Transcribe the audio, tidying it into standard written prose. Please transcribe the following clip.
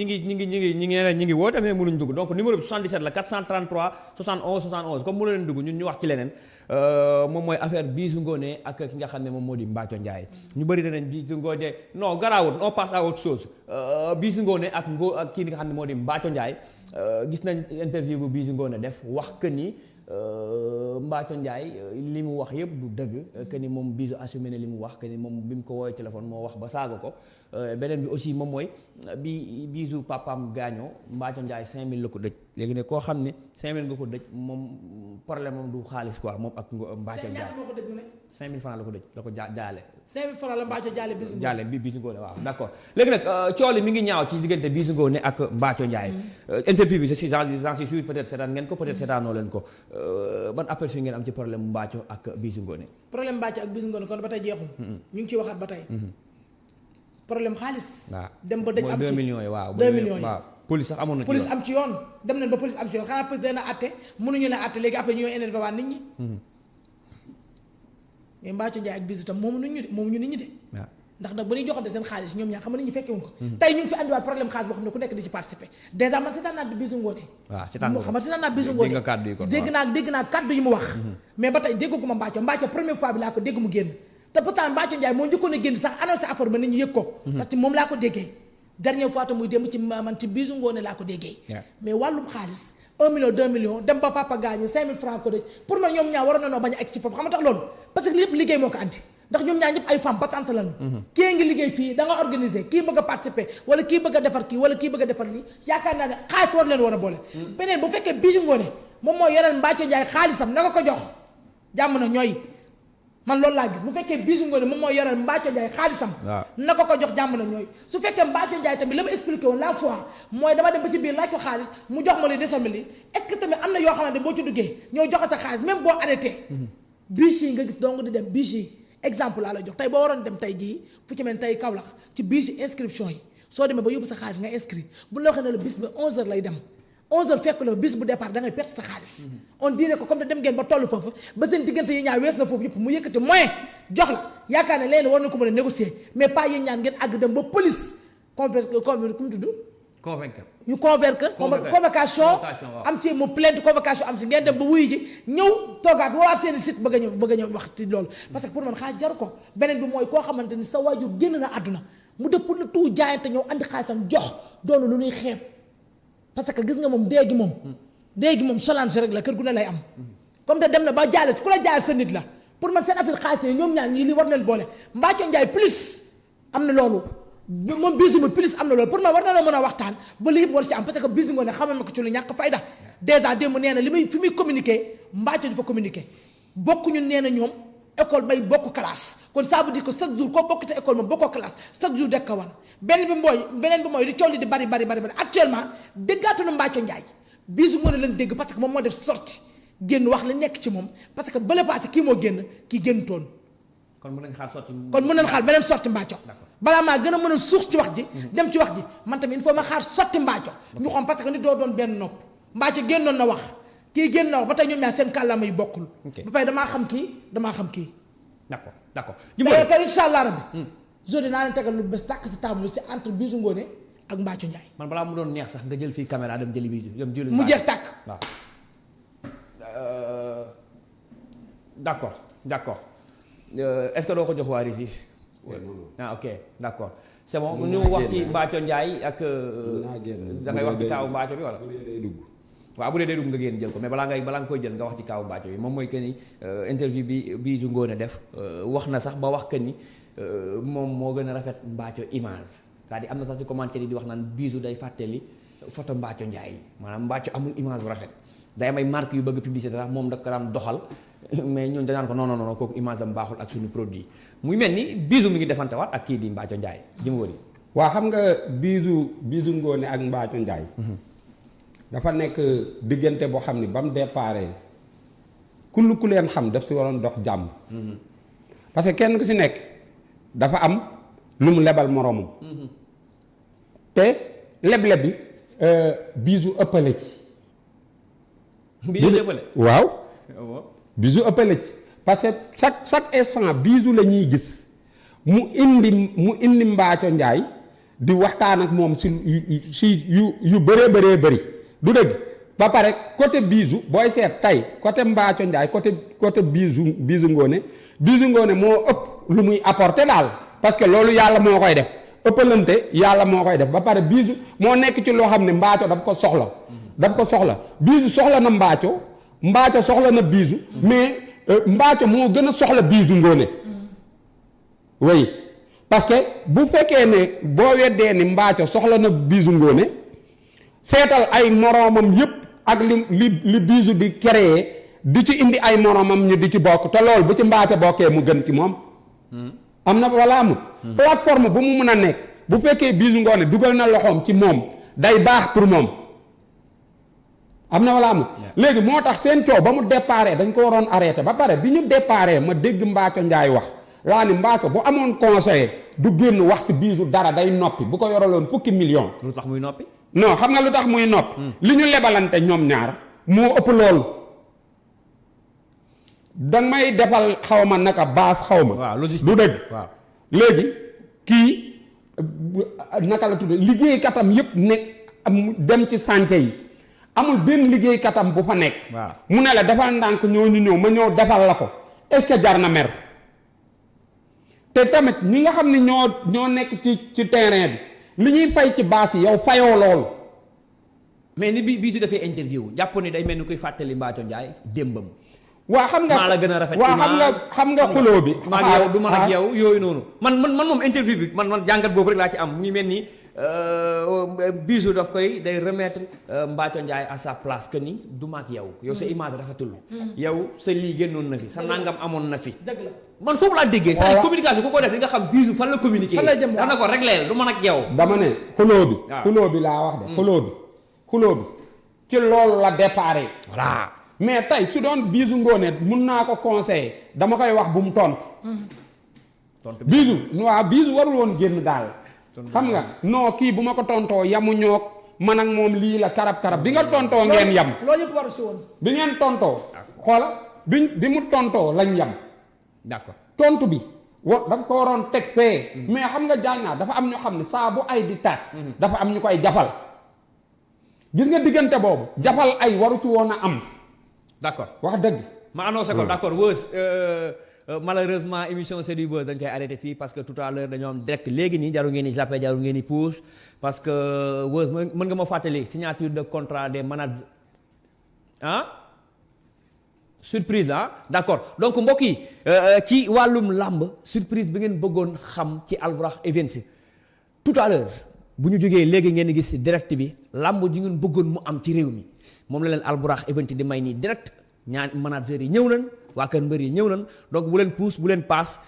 ñi ngi woote mais mënuñ dugg donc numéro bi 77 la 433 71 71 comme mënu leen dugg ñun ñu wax ci leneen moom mooy affaire Bijou Ngoné ak ki nga xam ne moom moo di Mbathio Ndiaye ñu bëri nañ Bijou Ngoné non garaawul on passe à autre chose Bijou Ngoné ak kii nga xam ne moo di Mbathio Ndiaye gis nañ interview bu Bijou Ngoné def wax que ni Mbathio Ndiaye li mu wax yëpp du dëgg que ni moom Bijou assumé ne li mu wax que ni moom bi mu ko woowee téléphone moo wax ba saaga ko beneen bi aussi moom mooy bi Bijou papaam gaañoo Mbathio Ndiaye 5000 la ko dëj léegi ne koo xam ne 5000 nga ko dëj moom problème moom du xaalis quoi moom ak Mbathio Ndiaye 5000 francs la ko dëj la ko jaale 5000 francs la Mbathio jaale Bijou Ngoné jaale bi Bijou Ngoné waaw d'accord léegi nag cooli mi ngi ñaaw ci diggante Bijou Ngoné ak Mbathio Ndiaye interview bi j'en suis sûr peut-être seetaan ngeen ko peut-être seetaanoo leen ko ban aperçu ngeen am ci problème Mbathio ak Bijou Ngoné problème Mbathio ak Bijou Ngoné kon ba tey jeexul ñu ngi ciy waxaat ba tey problème xaalis waaw dem ba dëj am ci 2 millions yi waaw 2 millions yi waaw police sax amoon na ci police am ci yoon dem nañ ba police am ci yoon xanaa police dana atte mënuñu ne atte léegi après ñoo énervé waat nit ñi mais Mbathio Ndiaye ak Bijou tam moomu nit ñi de ndax nag ba ñuy joxante seen xaalis ñoom ñaar xam nga nit ñi fekkewuñ ko tey ñu ngi fi andiwaat problème xaalis boo xam ne ku nekk di ci participer déjà man seetaan naa Bijou Ngoné xam nga seetaan naa Bijou Ngoné dégg naa kàddu yi mu wax mais ba tey dégguma Mbathio première fois bi laa ko dégg mu génn te pourtant Mbathio Ndiaye moo njëkkoon a génn sax annoncé affaire ba nit ñi yëg ko parce que moom laa ko déggee dernière fois te muy dem ci man ci Bijou Ngoné laa ko déggee mais wàllum xaalis 1 million 2 millions dem ba papa gaañu 5000 francs ko dëj pour man ñoom ñaar waroon na noo bañ a egg ci foofu xam nga tax loolu parce que lépp liggéey moo ko andi ndax ñoom ñaar ñëpp ay femme battante lañu kii ngi liggéey fii da nga organiser kii bëgg a participer wala kii bëgg a defar kii wala kii bëgg a defar lii yaakaar naa ne xaalis war leen war a boole beneen bu fekkee Bijou Ngoné moom moo yoreel Mbathio Ndiaye xaalisam na ko jox jàmm na ñooy man loolu laa gis bu fekkee Bijou Ngoné moom moo yoreel Mbathio Ndiaye xaalisam na ko jox jàmm na ñooy su fekkee Mbathio Ndiaye tamit la ma expliqué woon la fois mooy dama dem ba ci biir laaj ko xaalis mu jox ma li desami li est-ce que tamit am na yoo xamante boo ci duggee ñoo joxe sa xaalis même boo arrêté biche yi nga gis dong di dem biche yi exemple laa lay jox tey boo waroon dem tey jii fu ci mel tey Kaolack ci biche inscription yi soo demee ba yóbbu sa xaalis nga inscrit bu la waxee ne la bis ba 11h lay dem 11h fekk la bis bu départ da ngay perte sa xaalis on dirait que comme dem ngeen ba tollu foofu ba seen diggante yi ñaar wees na foofu yëpp mu yëkkati moyen jox la yaakaar ne léegi war na ko mën a négocier mais pas yéen ñaan ngeen àgg dem ba police convaincre ku mu tudd ñu convaincre convocation am ci mu plainte convocation am ci ngeen dem ba wuyu ji ñëw toogaat woowaat seen site bëgg a ñëw wax ci loolu parce que pour man xaalis jaru ko beneen bi mooy koo xamante ni sa waajur génn na àdduna mu def pour na tout jaayante ñëw andi xaalisam jox doonu lu ñuy xeeb parce que gis nga moom déegi moom challenge rek la kër gu ne lay am comme te dem na ba jaale ku la jaale sa nit la pour man seen affaire xaalis yi ñoom ñaar ñii li war leen boole Mbathio Ndiaye plus am na loolu moom Bijou Ngoné plus am na loolu pour man war na la mën a waxtaan ba li yëpp war ci am parce que Bijou Ngoné xamal ma ko ci lu ñàkk fayda déjà démb nee na li muy fi muy communiquer Mbathio dafa communiquer bokkuñu nee na ñoom école bay bokk classe kon ça veut dire que chaque jour koo bokk te école moom bokkoo classe chaque jour dekk wan beneen bi mooy di coow li di bari actuellement déggaatu na Mbathio Ndiaye Bijou Ngoné leen dégg parce que moom moo def sorti génn wax la nekk ci moom parce que bële passé kii moo génn kii génn toon kon mën nañ xaar beneen sorti Mbathio balaa maa gën a mën a suux ci wax ji dem ci wax ji man tamit il faut ma xaar sotti Mbathio ñu xam parce que nit doo doon benn nopp Mbathio génnoon na wax kii génn na wax ba tey ñoom ñaar seen kàllaama yi bokkul ba pare damaa xam kii d'accord te insha Allah rabbi jodi naa leen tegal lu bés tàkk si table si entre Bijou Ngoné ak Mbathio Ndiaye man balaa mu doon neex sax nga jël fii caméra dem jëli Bijou dem jëli mu jeex tàkk waaw d'accord est-ce que doo ko jox waa Régis ok d'accord c'est bon ñu wax ci Mbathio Ndiaye ak da ngay wax ci kaawu Mbathio bi wala waaw bu dee day dugg nga génn jël ko mais balaa nga koy jël nga wax ci kaawu Mbathio bi moom mooy que ni interview bi Bijou Ngoné def wax na sax ba wax que ni moom moo gën a rafet Mbathio image c'est-à-dire am na sax ci commentaire yi di wax naan Bijou day fàttali photo Mbathio Ndiaye maanaam Mbathio amul image bu rafet day am ay marques yu bëgg publicité sax moom da ko daan doxal mais ñun dañaan ko non kooku image am baaxul ak suñu produit muy mel ni Bijou mi ngi defante waat ak kii di Mbathio Ndiaye jëm wëri waa xam nga Bijou Ngoné ak Mbathio Ndiaye dafa nekk diggante boo xam ni ba mu déparé ku leen xam daf si waroon dox jàmm parce que kenn ku si nekk dafa am lu mu lebal moroomam te leble bi Bijou ëppale ci waaw Bijou ëppale ci parce que chaque instant Bijou la ñuy gis mu indi Mbathio Ndiaye di waxtaan ak moom si yu bëree bëri du dëgg ba pare côté Bijou booy seet tey côté Mbathio Ndiaye côté Bijou Ngoné moo ëpp lu muy apporter daal parce que loolu yàlla moo koy def ëppalante yàlla moo koy def ba pare Bijou moo nekk ci loo xam ne Mbathio daf ko soxla Bijou soxla na Mbathio soxla na Bijou mais Mbathio moo gën a soxla Bijou Ngoné oui parce que bu fekkee ne boo weddee ni Mbathio soxla na Bijou Ngoné seetal ay moroomam yépp ak li Bijou di créer di ci indi ay moroomam ñu di ci bokk te loolu bu ci Mbathio bokkee mu gën ci moom am na wala amul plateforme bu mu mën a nekk bu fekkee Bijou Ngoné dugal na loxoom ci moom day baax pour moom am na wala amul léegi moo tax seen coow ba mu déparé dañ ko waroon arrêté ba pare bi ñu déparé ma dégg Mbathio Ndiaye wax laa ni Mbathio bu amoon conseiller du génn wax si Bijou dara day noppi bu ko yoraloon fukki million lu tax muy noppi non xam nga lu tax muy noppi li ñu lebalante ñoom ñaar moo ëpp loolu danga may defal xaw ma naka baas xaw ma du dëgg waaw léegi kii naka la tudd liggéeykatam yépp nekk dem ci chantier yi amul benn liggéeykatam bu fa nekk mu ne la defal ndànk ñooñu ñëw ma ñëw defal la ko est-ce que jar na mer te tamit ñi nga xam ne ñoo nekk ci terrain bi li ñuy fay ci baas yi yow fayoo loolu mais ni bii su defee interview jàpp ni day mel ni kuy fàttali Mbathio Ndiaye démbam waa xam nga maa la gën a rafet waa xam nga xuloo bi maa ak yow du man ak yow yooyu noonu man moom interview bi man jàngat boobu rek laa ci am mu ngi mel ni Bijou daf koy day remettre Mbathio Ndiaye à sa place que ni du ma ak yow sa image rafetul yow sa lii génnoon na fi sa nangam amoon na fi dëgg la man foofu laa déggee sa communication ku ko def di nga xam Bijou fan la communiquer fan la jëm wax na ko régleel du man ak yow dama ne xuloo bi laa wax de xuloo bi ci loolu la déparé voilà mais tey su doon Bijou Ngoné mun naa ko conseiller dama koy wax bu mu tontu Bijou warul woon génn daal xam nga non kii bu ma ko tontoo yamu ñoog man ak moom lii la karab bi nga tontoo ngeen yam loolu yëpp waru si woon bi ngeen tontoo xoola bi mu tontoo lañ yam d'accord tontu bi dafa ko waroon teg fee mais xam nga jaañaa dafa am ñoo xam ne saa bu ay di taaj dafa am ñu koy jafal gis nga diggante boobu jafal ay waru ci woon a am d'accord wax dëgg ma annoncé ko d'accord Weuz malheureusement émission c'est du buzz dañ koy arrêté fii parce que tout à l'heure dañoo am direct léegi nii jaru ngeen ni zappé jaru ngeen ni pousse parce que Weuz mën nga ma fàttali signature de contrat des managers surprise d'accord donc mbokk yi ci wàllum làmb surprise bi ngeen bëggoon xam ci Albourakh Events tout à l'heure bu ñu jógee léegi ngeen gis direct bi làmb ji ngeen bëggoon mu am ci réew mi moom la leen Albourakh Events di may nii direct ñaari managers yi ñëw nañ waa kër mbër yi ñëw nañ donc bu leen pousse bu leen paas